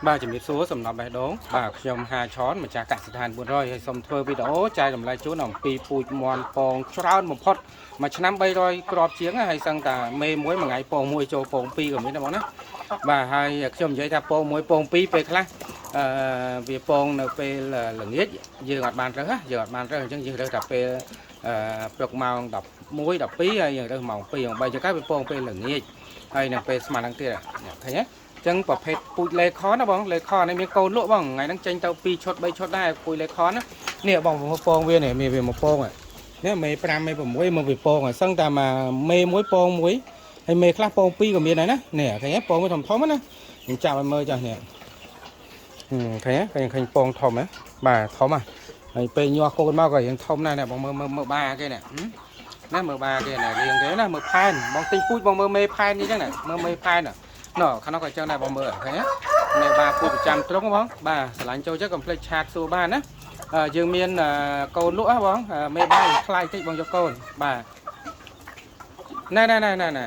បាទជំរាបសួរសំណប់បេះដូងបាទខ្ញុំហាឆនម្ចាស់កសិដ្ឋាន400ហើយសូមធ្វើវីដេអូចែករំលែកជូនអំពីពូជមន់ពងច្រើនបំផុតមួយឆ្នាំ300គ្រាប់ជាងហើយសឹងតាមេមួយមួយថ្ងៃពងមួយចូលពងពីរក៏មានដែរបងណាបាទហើយខ្ញុំនិយាយថាពងមួយពងពីរពេលខ្លះអឺវាពងនៅពេលល្ងាចយើងអត់បានរើសណាយើងអត់បានរើសអញ្ចឹងយើងរើសតែពេលអឺព្រឹកម៉ោង11 12ហើយយើងរើសម៉ោង2ម៉ោង3ចុងក្រោយវាពងពេលល្ងាចហើយនឹងពេលស្មានហ្នឹងទៀតឃើញទេ ចឹងប្រភេទពូជលេខនណាបងលេខននេះមានកូនលក់បងថ្ងៃហ្នឹងចេញទៅ2ឈុត3ឈុតដែរពូជលេខនណានេះបងមកពងវានេះមានវាមកពងនេះមេ5មេ6មកវាពងហើយសឹងតែមកមេមួយពងមួយហើយមេខ្លះពង2ក៏មានដែរណានេះឃើញទេពងវាធំធំណាខ្ញុំចាប់ឲ្យមើលចាស់នេះឃើញទេឃើញឃើញពងធំហ៎បាទធំហ៎ហើយពេលញាស់កូនមកក៏រៀងធំដែរនេះបងមើលមើលមើលបាគេនេះណាមើលបាគេណារៀងគេណាមើលផែនបងទិញពូជបងមើលមេផែននេះចឹងណាមើលមេផែនណា ណ៎ខាងនោះក៏ចឹងដែរបងមើលឃើញទេនៅបាពូប្រចាំត្រង់បងបាទស្រឡាញ់ចូលចិត្តកុំភ្លេច chat សួរបានណាអឺយើងមានកូនលក់ហ៎បងមេបាយថ្លៃតិចបងយកកូនបាទណែណែណែណែណែ